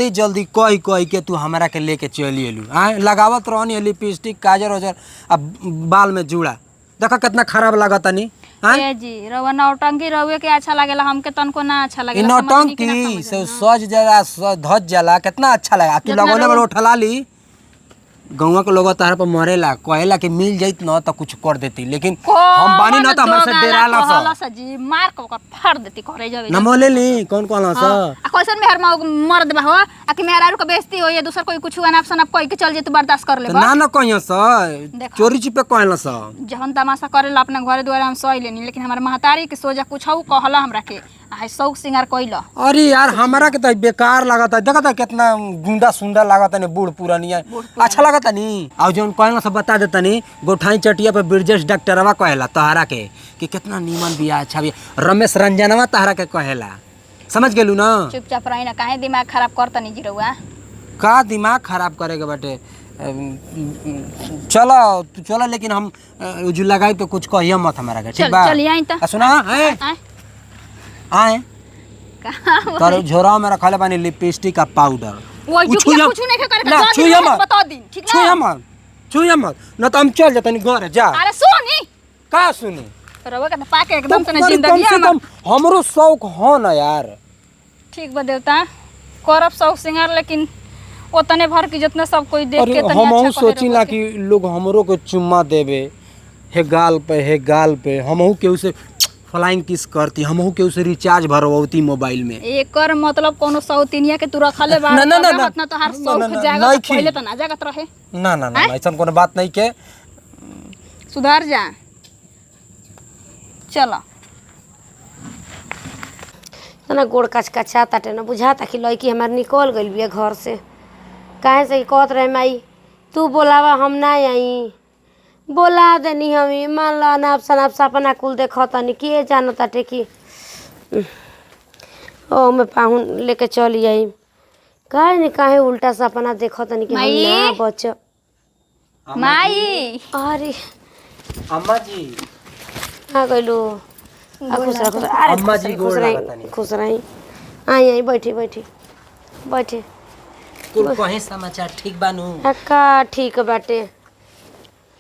जल्दी जल्दी कही कही के तू हमरा के लेके चली एलू। आए लगावत रहनी लिपस्टिक काजर ओजर आ बाल में जुड़ा, देखा कितना खराब लागत नी। आए ए जी, रउआ नौटंकी रउए के अच्छा लागेला, हमके तनको ना अच्छा इ लागेला। समझनी कि ना नौटंकी समझनी? से सज जाला धज जाला, कितना अच्छा लगा। तू जितना लगौले बड़ उठला ली, गौवा के लोग तहर पर मरेला, कहेला कि मिल जाइत न त कुछ कर देती, लेकिन हम बानी न त हमरा से डेराला कहला स सा जी, मार के ओकर फाड़ देती करे जावे। नमो ले ली कौन कौन स। आ कैसन मेहर माऊ मर्द बा हो, आ कि मेहरारू के बेइज्जती हो या दूसर कोई कुछ अनाप शनाप कह के चल जे तू बर्दाश्त कर त लेबा? ना न कहियो स, देखा। चोरी छिपे कहला स। जहन तमाशा करेला अपना घरे दुआरे हम सही लेनी, लेकिन हमार महतारी के सोजा कुछ कहला हमरा के आ शौक सिंगार कइला। अरे यार हमरा के त बेकार लागत है, देखत है कितना गुंडा सुंदर लागत है, बूढ़ पुरानिया अच्छा लागत नी। और जौन कहला सब बता देता नी, गोठाई चटिया पे ब्रजेश डॉक्टरवा कहेला तोहरा के कि कितना नीमन बिया, अच्छा बिया, रमेश रंजनवा तोहरा के कहेला, समझ गेलू ना? चुपचाप रही ना, काहे दिमाग खराब करतनी जी रउआ? का दिमाग खराब करे के बाटे। चलो तू चलो, लेकिन हम जो लगाई तो कुछ कहियो मत हमारा के, ठीक चल बा? चल आई त। आ सुना है आए। आए कहाँ? तोर झोरा में रखले बानी लिपस्टिक आ पाउडर। वो उ जो छुइया- कुछ नहीं करे ना, के छुइया मत। बता दिन, ठीक ना? छुइया मत, छुइया मत, न तो हम चल जतनी घर जा। अरे सुनी। का सुनी? रउआ के त पाके एकदम से तो ना कम जिंदगी से कम हमरो शौक हो ना यार। ठीक बा देवता, करब शौक सिंगार, लेकिन ओतने भर की जितना सब कोई देख अरे के तनी हमहू अच्छा कहे सोची रउआ ना के। कि लोग हमरो के चुम्मा देवे हे गाल पे, हे गाल पे, हमहू केहू से फ्लाइंग किस करती, हमहू केहू से रिचार्ज भरवती मोबाइल में। एकर मतलब कोनो सौतिनिया के तू रखले बा? ना, ना, ना, ना। ना तोहार ना, शौक ना, ना, जागत नहीं खी। पहले त ना जागत रहे। ना ना ना, ऐसा कोनो बात नहीं के। सुधार जा, चलो। तना गोड़ कचकचा ताटे न बुझाता कि लड़की हमार निकल गइल बिया घर से। काहे से कि कहत रहे माई तू बोलावा हम ना आई, बोला देनी हमी। मान लो अनाप शनाप सपना कुल देखतनी, के जानत ताटे कि ओ में पाहुन लेके चली आई। काहे न काहे उल्टा सपना देखतनी कि हम माई? ना बच। माई। अरे अम्मा जी। आ गइलू। आ खुश रह, खुश रह। अरे अम्मा खुश जी रही, गोड़ खुश रही, लागतानी। खुश रही। आई आई बैठी बैठी बैठी। कुल कहीं समाचार ठीक बानू? आ का ठीक बाटे,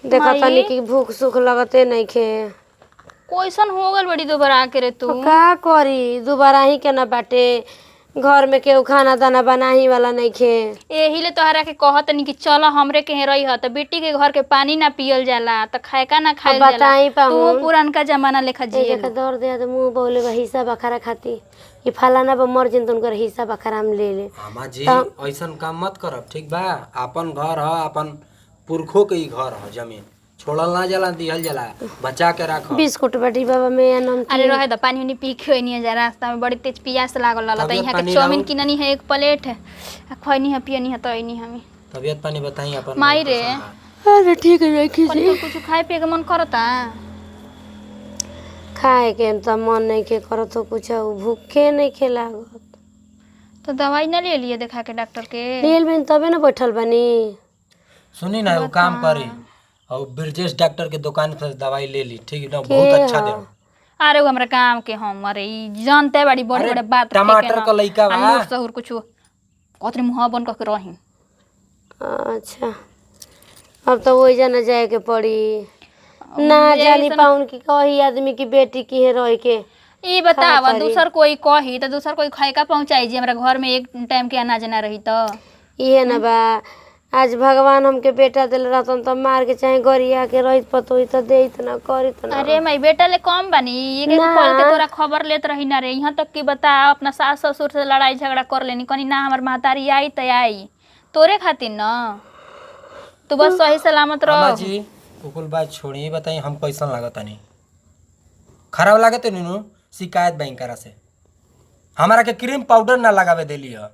देखा माई? तनी कि भूख सुख लगते नइखे। कैसन हो गइल बड़ी दोबारा आके रे तू? तो का करी, दोबारा ही के ना बाटे, घर में केहू खाना दाना बनाही वाला नइखे। एही ले तोहरा के कहतनी कि चल हमरे के हे रही ह, त बेटी के घर के पानी ना पियल जाला त खाए का ना खायल जाला। बताई तू पाहुन। पुरानका जमाना लेखा ए जिए। जगह दौड़ दे तो मुंह बोले बा हिस्सा बखरा खाती, ये फलाना बा मर जिन तो उनकर हिस्सा बखरा हम ले ले। अम्मा जी ऐसन काम मत करब, ठीक बा? अपन घर ह, अपन पुरखों के ही घर ह, जमीन छोड़ल ना जाला, दिहल जाला, बचा के रख। बिस्कुट बाटी बाबा में या नमकीन। अरे रहे द, पानी उनी पी के नहीं जा, रास्ता में बड़ी तेज प्यास लागल रहल त। तबियत यहाँ के पानी चाउमीन राउर? किननी है एक प्लेट, आ खैनी है पियनी है त अइनी हमी। तबियत पानी बताई अपन। माई रे। अरे ठीक है रखी। कनी तो कुछ खाए पिए के मन करता? खाए के त मन नहीं के करत हो कुछ, भूखे नहीं के लागत। तो दवाई ना ले लिए देखा के डॉक्टर के? लेल बनी तबे ना बैठल बनी। सुनी ना, वो काम करी और ब्रजेश डॉक्टर के दुकान से दवाई ले ली, ठीक ना? बहुत अच्छा दे। अरे वो हमरा काम के हम, अरे ई जानते बड़ी बड़े अरे, बड़े बात फेंके टमाटर ना। का लइका बा। आ लूर सहूर कुछ कतरी मुँह बंद करके रही। अच्छा अब तो वही जाना जाए के पड़ी ना जानी पाउन की कही आदमी की बेटी की है रह के। ई बतावा, करी। दूसर कोई कही त दूसर कोई खाए का पहुंचाई जी? हमरा घर में एक टाइम के अनाज ना रही त। इहे ना बा, आज भगवान हमके बेटा दिल रहतन त मार के चाहे गरिया के रहित पतोही त देत ना करित ना। अरे माई, बेटा ले कम बानी? एक एक ना। पल के तोरा खबर लेत रही ना रे? यहाँ तक कि बता, अपना सास ससुर से लड़ाई झगड़ा कर लेनी कनी ना, हमर महतारी आई त आई तोरे खातिर न। तू बस सही सलामत अम्मा रह। जी कुल बात छोड़ी, बताई हम कैसन लागत नहीं? खराब लागत नीनू? शिकायत बैंक करा से हमारा के क्रीम पाउडर ना लगावे देली है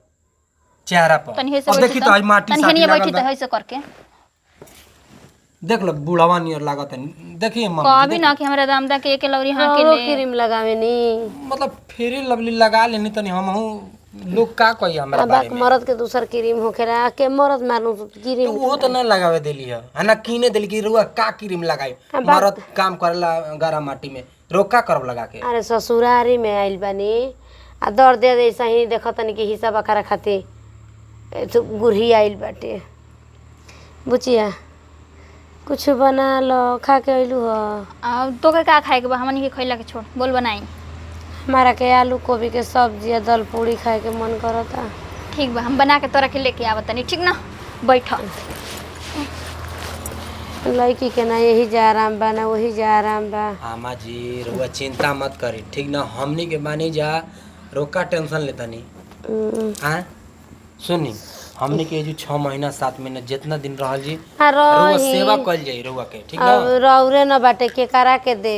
चेहरा पर। तनी ऐसे अब बैठी देखी तो आई माटी तनी साटी हेनिए लागल बैठी त बा। ऐसे करके। देख लो बूढ़वा नियर लागत है, देखिए मम्मी। कभी ना कि हमरा दामदा के एक लौरी हाँ के औरो ले। क्रीम लगावे नी? मतलब फेरे लवली लगा लेनी तनी हमहू, लोग का कही हमरा अब बारे में? मरद के दूसर क्रीम होखेला के मरद मारू तो क्रीम। वो तो ना लगावे देली है, है ना कीने देली कि रुआ का क्रीम लगाई, मरद काम करेला गरम माटी में, रोका करब लगा के। अरे ससुरारी में आइल बानी आ दर दे दे सही देखतनी कि हिस्सा बखरा खाती। तो गुरही आइल बाटे। बुचिया कुछ बना लो, खा के अइलू ह। अब तोके का खाए के बा? हमनी के खइला के छोड़, बोल बनाई। हमारा के आलू गोभी के सब्जी आ दल पूरी खाए के मन करता। ठीक बा, हम बना के तोरा के लेके आवत तनी, ठीक ना? बैठ। लड़की के ना यही जा आराम बा ना वही जा आराम बा। आमा जी रुआ चिंता मत करी, ठीक ना? हमनी के बानी जा, रोका टेंशन लेता नहीं। हाँ सुनी, हमनी के जो 6 महीना 7 महीना जितना दिन रहल जी आ रुआ रही सेवा कल जाई रुआ के, ठीक ना? अब रौरे न बाटे के करा के दे।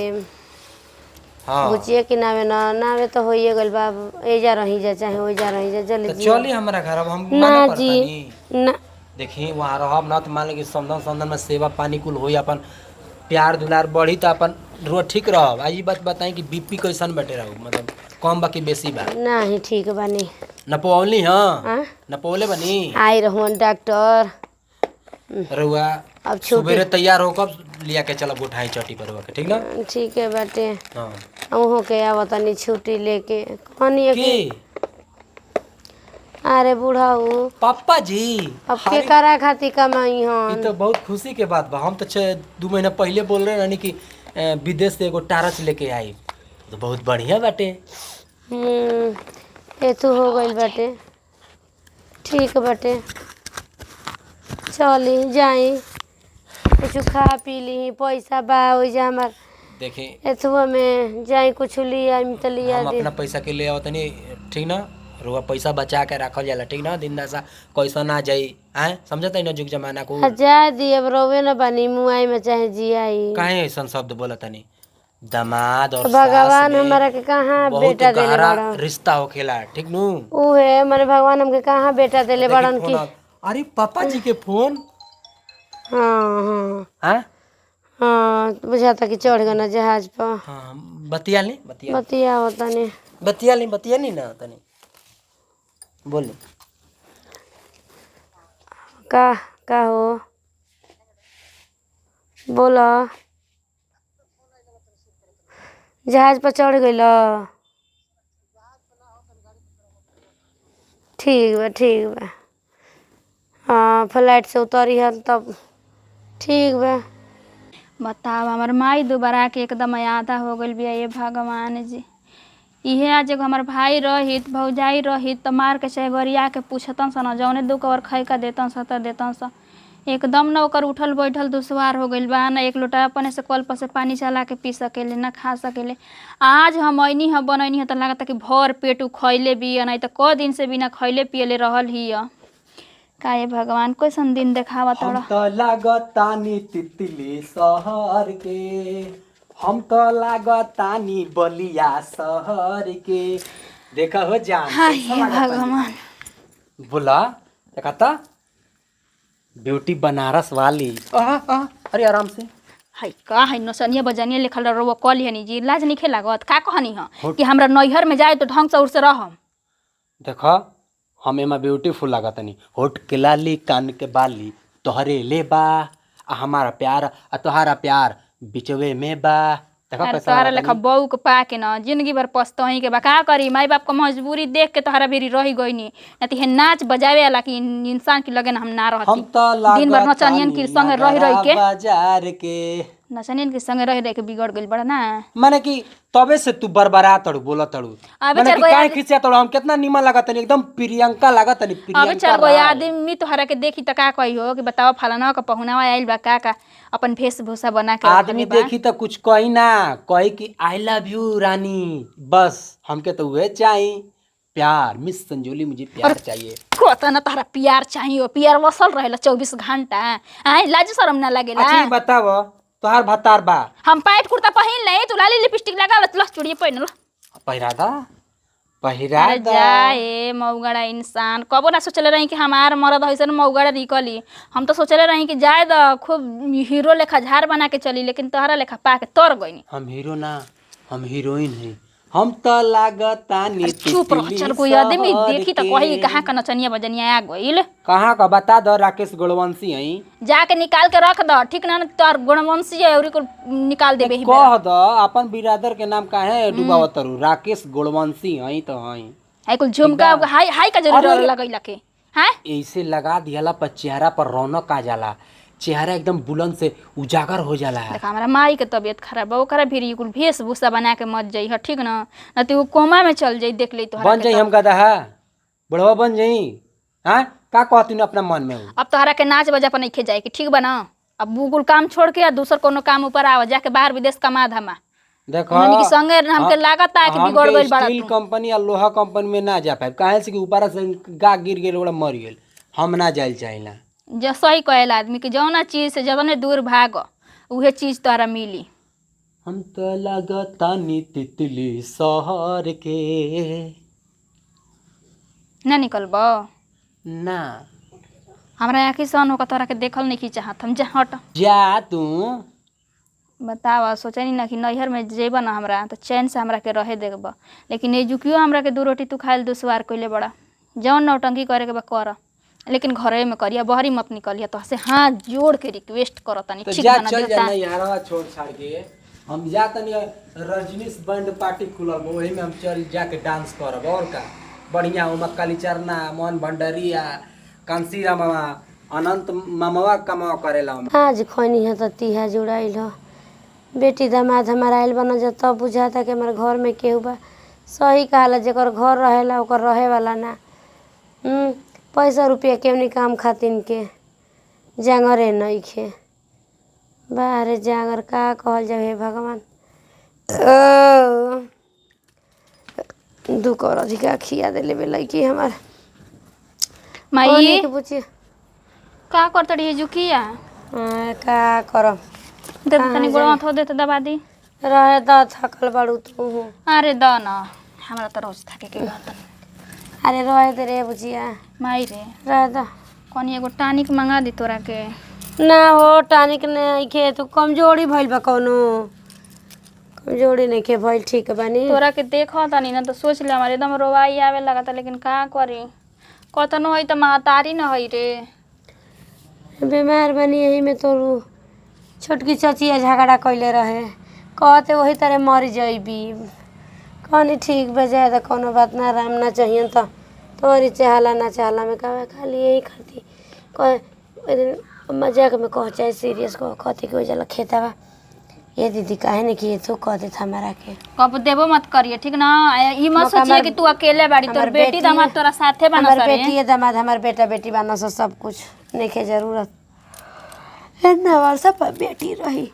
हाँ बुचिए के नामे न नामे तो होइए गइल बा, एजा रही जा चाहे ओइजा रही जा, तो जल्दी चली हमारा घर, अब हम ना मना जी करतानी। ना। देखी वहाँ रहब ना तो मान ली कि समधन समधन में सेवा पानी कुल होई, अपन प्यार दुलार बढ़ी तो अपन रुआ ठीक रहब। आ ई बात बताई कि बीपी कैसन बैठे रहू, मतलब कम बा कि बेसी बा? नाही ठीक बानी। नपौली? हाँ हाँ नपौले बनी। आई रहूँ डॉक्टर। रुआ अब छुट्टी सुबेरे तैयार हो कब लिया के चलब गोठाई चटी पर रुआ के, ठीक ना? ठीक है बाटे। हाँ उहो के आवतनी छुट्टी लेके कहनी है कि के अरे बूढ़ा हूँ पापा जी अब के करा खातिर कमाई ई हन। तो बहुत खुशी के बात बा। हम तो 2 महीना पहले बोल रहे रहनी कि विदेश से एगो टारच लेके आई, तो बहुत बढ़िया बाटे। एथू हो गइल बाटे, ठीक बाटे। चली जाई कुछ खा पी ली, पैसा बा ओइजा हमार देखी एथुआ में जाई कुछ ली आई त लिया हम दे। अपना पैसा के ले आवतनी, ठीक ना? रुआ पैसा बचा के रखल जाला, ठीक ना? दिन दशा कैसा ना जाई, आए समझत है ना जुग जमाना को। आ जाए दी, अब रोवे न बानी मुआई में चाहे जियाई। काहे ऐसन शब्द बोलतनी? दामाद और सास भगवान में हमारा के कहाँ बहुत बेटा देले गहरा बड़न। रिश्ता होखेला, ठीक नू? उहे माने भगवान हमके कहाँ बेटा देले देखी बड़न फोन की। अरे पापा जी के फोन। हाँ हाँ हाँ हाँ बुझाता कि चढ़ गए ना जहाज पर। हाँ बतिया ली, बतिया बतिया तनी। बतिया ली, बतिया ली ना तनी बोली। का का हो बोला? जहाज पर चढ़ गइल? ठीक बा ठीक बा। हाँ फ्लाइट से उतरी हन तब ठीक बा। बताओ हमार माई दोबारा के एकदम आधा हो गइल बिया। ये भगवान जी, इहे आज एगो हमार भाई रहित भौजाई रहित त मार के चाहे गरिया के पूछतन सन, जौने दू कवर खै का देतन स त देतन स। एकदम न ओकर उठल बैठल दुश्वार हो गइल बा, न एक लोटा अपने से कल पर से पानी चला के पी सकेले न खा सकेले। आज हम ऐनी ह बनैनी ह त लागता कि भर पेट उ खैले बिया, नहीं त क दिन से बिना खैले पियले रहल हिय। का ये भगवान कैसन दिन देखावत हम तोड़ा। तो लागतानी तितली शहर के, हम तो लागतानी बलिया शहर के। देखा हो जान हाय कैसा लागतानी? भगवान। बोला देखा ब्यूटी बनारस वाली। आहा, आहा, अरे आराम से। हाय का है नसनिया बजनिया लिखल रहो कल हनी जी, लाज नहीं लागत? का कहनी ह कि हमरा नैहर में जाए तो ढंग से उर से रहम। देखा हम एमा ब्यूटीफुल लागतनी, होठ के लाली कान के बाली तोहरे ले बा, आ हमारा प्यार आ तोहारा प्यार बिचवे में बा। देखा अरे कैसा तोहरा लागतानी? लेखा बहू के पा के न जिंदगी भर पछतही के बा। का करी माई बाप के मजबूरी देख के तोहरा भेरी रही गईनी, न त हे नाच बजावे वाला कि इंसान के लगे न हम ना रहती। हम तो दिन भर नचनियन के संग रही रही के बाजार के नचनियन के संग रही रही के बिगड़ गइल बड़ा ना। माने कि तबे से तू बरबरा तड़ू बोला तड़ू, अबे माने चार कि गो काहे आदमी- खिसिया तड़ू? हम कितना नीमन लागत तनी, एकदम प्रियंका लागत तनी, अबे प्रियंका चार गो राय। आदमी तोहरा के देखी त का कही हो कि बताओ फलाना का पहुनावा आइल बा, का का अपन वेशभूषा बना के आदमी रखले बा। देखी तो कुछ कही ना कही कि I love you रानी, बस हमके तो वह चाहिए प्यार। मिस संजोली मुझे प्यार चाहिए। कतना तोहरा प्यार चाहिए, प्यार वसल रहेला 24 घंटा। आय लाज शरम ना लागेला। अच्छा बताव तोहार भतार बा? हम पैंट कुर्ता पहिन ले, तू लाली लिपस्टिक लगा ल, लस चूड़ी पहिन ल। पहिरा दा, पहिरा अरे दा। जा ए मौगड़ा इंसान, कबो ना सोचले रही कि हमार मरद ऐसन मौगड़ा निकली। हम तो सोचले रही कि जाए द खूब हीरो लेखा झाड़ बना के चली, लेकिन तोहरा लेखा पा के तर गईनी। हम हीरो ना, हम हीरोइन हैं। हम तो लागतानी चुप रह, तितली चल कोई आदमी शहर देखी तो के। कही कहाँ का नचनिया बजनिया आ गइल। कहाँ का बता दो, राकेश गुणवंशी हैं। जाके निकाल के रख द, ठीक ना? तोर गुणवंशी है औरी को निकाल देबे ही बेरा। कह दो अपन बिरादर के नाम काहे डुबावत तारू? राकेश गुणवंशी हैं तो हैं। हाय कुल झुमका हाय हाय का जरूर अरे, अरे। लगैला के हैं? ऐसे लगा दिहला पर चेहरा पर रौनक आ जाला, चेहरा एकदम बुलंद से उजागर हो जाला। देखा हमारा माई के तबीयत खराब बा, ओकरा भी कुल वेशभूषा बना के मत जाई, ठीक ना? न तो उ कोमा में चल जाई देख ली तोहरा बन के जाई तो। हम गदहा बुढ़वा बन जाई? हाँ, का कहती अपना मन में? अब तोहरा के नाच बजा पर नहीं जाए के, ठीक बा ना? अब उ कुल काम छोड़ के आ दूसर कोनो काम ऊपर आवा, जाके बाहर विदेश कमा धमा। देखो, हमनी के संगे हमके लागता है कि बिगड़ हमके गइल बाड़ा स्टील तू। कंपनी या लोहा कंपनी में ना जा पाए, काहे से कि ऊपर से गा गिर गेल ओकरा मर गेल, हम ना जाइल चाहिला। जो सही कहेला आदमी कि जौना चीज से जौने दूर भाग उहे चीज तोहरा मिली। हम तो लगतानी तितली शहर के। ना निकलब? ना। हमरा आँखी सहन होकर तोहरा के देखल नहीं चाहत हम, जा हट। जा तू। बतावा, सोचनी ना कि नैहर में जेब ना हमरा तो चैन से हमरा के रहे देब, लेकिन एजुकियो हमरा के दू रोटी तू खाइल दुश्वार कइले बड़ा। जौन नौटंकी करे के बा कर, लेकिन घरे में करिया, बहरी मत निकलिया। तो से हाथ जोड़ के रिक्वेस्ट करतानी, तो ठीक जा बना चल जा देता। नहीं यारवा, छोड़ छाड़ के हम जा तनी रजनीश बैंड पार्टी खुलल बा, ओही में हम चल जाके डांस करब। और का बढ़िया ओमा कालीचरना, मोहन भंडारिया, कांसी मामा, अनंत मामावा कमावा करेला ओमा। आज खैनी है तो तीहा जुड़ाइल ह। बेटी दामाद हमार आइल बन जा तब बुझाता कि हमार घर में केहू बा। सही कहाला, जेकर घर रहेला ओकर रहे वाला ना। पैसा रुपया केहू नहीं काम खातिन के जांगरे नइखे। बाहरे जांगर का कहल जाए हे भगवान। ओ, दू कौर अधिका खिया देले बे लड़की हमार। माई पानी के पूछी। का करत रही जुकिया? हाँ, का करब। दे तो तनी गोड़वा थो दे तो दबा दी। रहे द, थकल बाड़ू तू। अरे द न, हमरा त रोज थके के बात। अरे रहे दे रे बुचिया। माई रे। रहे द। कनी एगो टानिक मंगा दी तोरा के। ना हो, टानिक नइखे। तू कमजोरी भइल बा? कौनो कमजोरी नइखे भइल, ठीक बानी। तोरा के देख तनी ना तो सोच ले हमारे एकदम रोवाई आवे लगता, लेकिन का करी, कतनो है त महतारी न है रे। बीमार बानी, यही में तोरू छोटकी चचिया झगड़ा कइले रहे, कहते वही तरह मर जइबी। कहनी ठीक बा, जाए त कौनो बात ना, आराम ना चाहिए त तोरी चाहला ना चाहला में का खाली यही खाती कह। ओइ दिन मजाक में कह चाहे सीरियस कह, कहती कि हो जाला खेतवा ये दीदी काहे नहीं कि तो कह देता हमारा के। कब देबो मत करिए, ठीक ना? ई मत मौका सोचिए कि तू अकेले बाड़ी, तोर हमार बेटी बेटी दामाद तोरा साथे बना हमार सरे। बेटी दामाद, हमार बेटा बेटी बाना सब, सब कुछ नइखे जरूरत। इतना वर्ष पर बेटी रही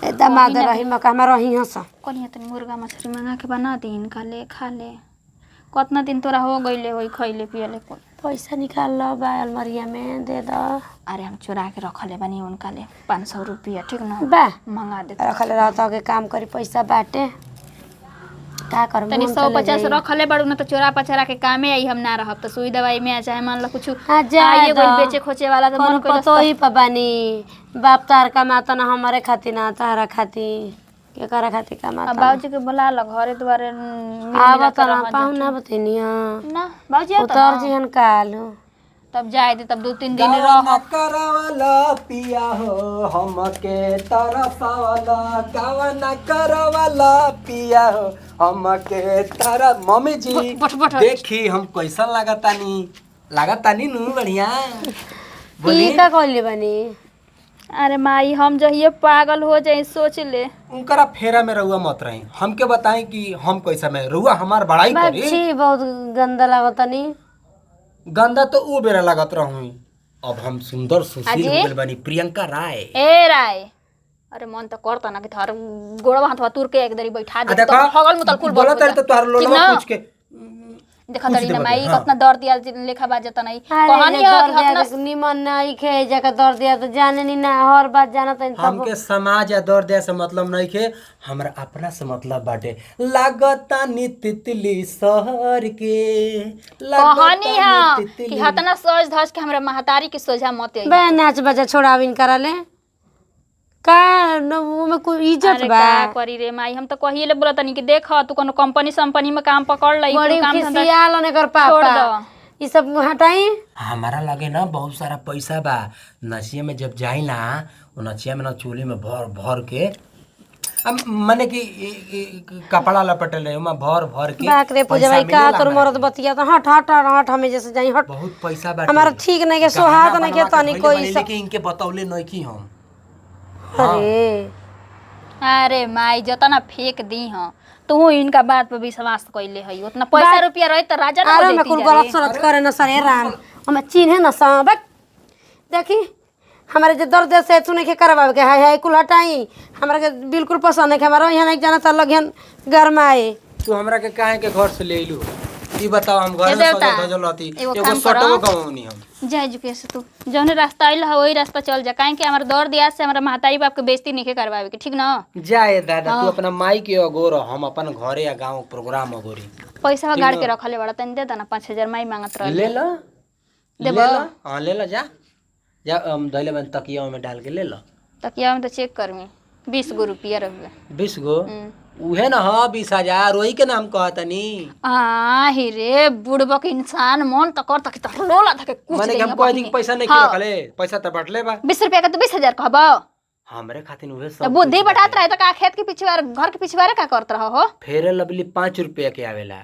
ए दामाद रही मका हमार रही हंस। कनिया तनी मुर्गा मछली मंगा के बना दी इनका, ले खा ले। कतना दिन तोरा हो गइले होई खइले पियले को? पैसा निकाल लो बा अलमारिया में दे दो। अरे हम चुरा के रखले बानी उनका ले 500 रुपया, ठीक ना? बा मंगा दे। रखले रहता के काम करी, पैसा बाटे का कर। तनी 150 रखले बाड़ू ना तो चोरा पचरा के कामे आई, हम ना रहब तो सुई दवाई में आ चाहे मान लो कुछ हाँ, जाए आइए दो। गइल बेचे खोचे वाला तो मन कोनो कइलस पतो ही पबानी बाप तार कमाता ना हमारे खातिर ना तारा खातिर, केकरा खातिर कमाता? अब बाबूजी के बोला ल घरे दुआरे मिल मिला आवत के ना रह पाहुना बतनिया ना बाबूजी आवत उतर ना। जिहन काल तब जाए दे, तब 2-3 दिन रह। गाना करवाला पिया हो हमके तरसवाला, गाना करवाला पिया हो हमके तर मम्मी जी। बट बट देखी हम कैसन लागतानी, लागतानी नु बढ़िया? बोली। ई का कहले बानी? अरे माई, हम जहिए पागल हो जाए सोच ले। उनकरा फेरा में रउआ मत रही, हमके बताई कि हम कैसा में रउआ हमार बड़ाई करी। बाछी बहुत गंदा लागतनी। गंदा तो ऊ बेरा लागत रहूं, अब हम सुंदर सुशील अजी? हो गेल बानी, प्रियंका राय। ए राय, अरे मन तो करता ना कि थार गोड़वा हाथवा तुर के एक दरी बैठा आ दे। देखा, तो हगल मुतल कुल बोला तारी तो तोहार लोलवा पूछ के देखा पूछ तरी ना देबे, माई। हाँ। कतना दर्द दिया लेखा बाजत नहीं अरे कहानी जे है कि दर्द दिया हतना के निमन नहीं खे जका दर्द दिया तो जाने नी ना, हर बात जानत हनी तब। हमके समाज या दर्द से मतलब नहीं खे, हमरा अपना से मतलब बाटे। लागतानी तितली शहर के, कहानी है लागतानी कि तितली। हतना सज धज के हमरा महतारी के सोझा मत आई। बे नाच बजा छोड़ाविन कराले का न उमे कोई इज्जत अरे बा? का करी रे माई, हम तो कहिए ले बोला तनी कि देख तू कोनो कंपनी संपनी में काम पकड़ लई, बड़ी कुल काम धंधा खिसियाल एकर छोड़ पापा दो। ई सब हटाई। हमारा लगे ना बहुत सारा पैसा बा, नचिया में जब जाई ना, वो नचिया में ना चोली में भर भर के अब मने कि कपड़ा लपेटल रहे ओमा भर भर के बाक रे पूजा पैसा भाई का मिलेला तोर हमरा मरद के। बतिया तो हट हट हट हमें जैसे जाई हट। बहुत पैसा बाटे। हमारा ठीक नहीं के सोहात गहना नहीं के बनवा तनी धइले कोई बानी, सब। लेकिन इनके बतौले नहीं की हम। अरे अरे माई जतना फेंक दी हँ तू इनका बात पर विश्वास कैले हई, उतना पैसा रुपया रहे त राजा ना हो अरे मैं जैती कुल जा रे। गलत सलत करे न सर, हे राम हमें चिन्हे न सा बक। देखी हमारे जो दर्द से सुने के करवावे के हाय हाय कुल हटाई, हमरा के बिल्कुल पसंद नहीं के, हमारा यहाँ नहीं जाना था लगियन गरमाए। तू हमरा के काहे के घर से ले अइलू ई बताओ? हम घर ए में देवता, सजल धजल रहती, एगो एगो काम सटो करो। गवनी हम। जा जुके से तू जौने रास्ता आइल ह वही रास्ता चल जा, काहे कि हमर दौड़ दिया से हमरा महतारी बाप के बेइज्जती नहीं करवावे के, ठीक ना? जाए दादा, तू अपना माई के अगोर, हम अपन घरे या गांव प्रोग्राम अगोरी। पैसा गाड़ के रखले बड़ा, तनी दे देना 5000 माई मांगत रहे। ले ला। देबो? ले ला, हां ले ला, जा जा, हम धइले बन तकिया में डाल के ले ला। तकिया में तो चेक करमी 20 गो रुपया रहुए। 20 गो उहे ना ह 20,000 वही के नाम कहतनी। आ ही रे बुड़बक इंसान, मन त कर तक त लोला धके कुछ माने कि हम कह दी कि पैसा नहीं हाँ। रखले, पैसा त बटले बा। 20 रुपया के तू 20,000 कहबो? हमरे खातिर उहे त सब बुद्धि कुछ बटात बाटे। रहे त का खेत के पिछवार घर के पिछवारे का करत रहो हो? फेरे लवली 5 रुपया के आवेला,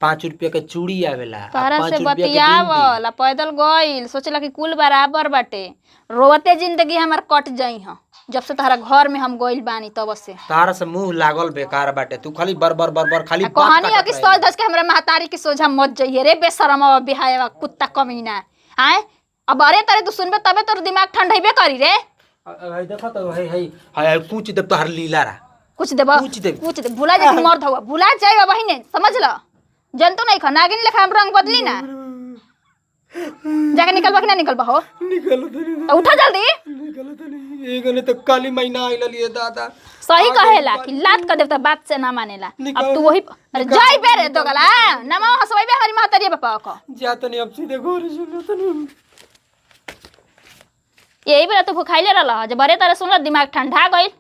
5 रुपया के चूड़ी आवेला आ तोहरा 5 से रुपया के बिंदी। बतियावल आ पैदल गइल सोचला कि कुल बराबर बाटे, रोवते जिंदगी हमार कट जाई ह जब से तोहरा घर में हम गइल बानी तब से। तारा से मुंह लागल बेकार बाटे, तू खाली बर बर बर बर खाली आ बात कहानी है काटत कि रहे। सज धज के हमरा महतारी के सोझा मत जइए रे बेशरमवा बिहायवा कुत्ता कमीना। आए अब अरे तारे तू सुनबे तबे तोर दिमाग ठंडैबे करी रे। है देखो तो है है है कुछ देव तोहर लीला रा। कुछ देबा? कुछ देब। कुछ दे भुला जाए कि मर्द हुआ भुला जाए बहिने, समझ ल जंतु नहीं खा नागिन लेखा हम रंग बदली ना। जाके निकलबा कि ना निकलबा हो? निकल तनी। तो उठा जल्दी। निकल तनी, एगो ने तो काली महीना आइल लिए दादा। सही कहेला कि लात कर देवता बात से ना मानेला। अब तू वही अरे जाई बे रे दोगला नमा हंसबे हमारी महतारी बापा को। जा तनी अब सीधे घर चलो तनी। यही बेला तो भुखाइले रहल जब बड़े तारे सुनल दिमाग ठंडा गइल।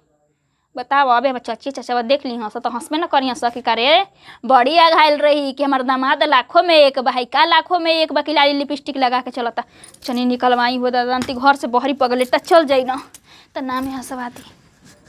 बताओ अबे हम चाची चाचा देख ली हंस तो हंसबे न करी हंस कि करे बड़ी आघाइल रही कि हमार दामाद लाखों में एक बा, का लाखों में एक बा कि लाली लिपस्टिक लगा के चलता। चनी निकलवाई हो दादा अंती घर से बहरी पगले त चल जाई ना त नामे हंसवा दी।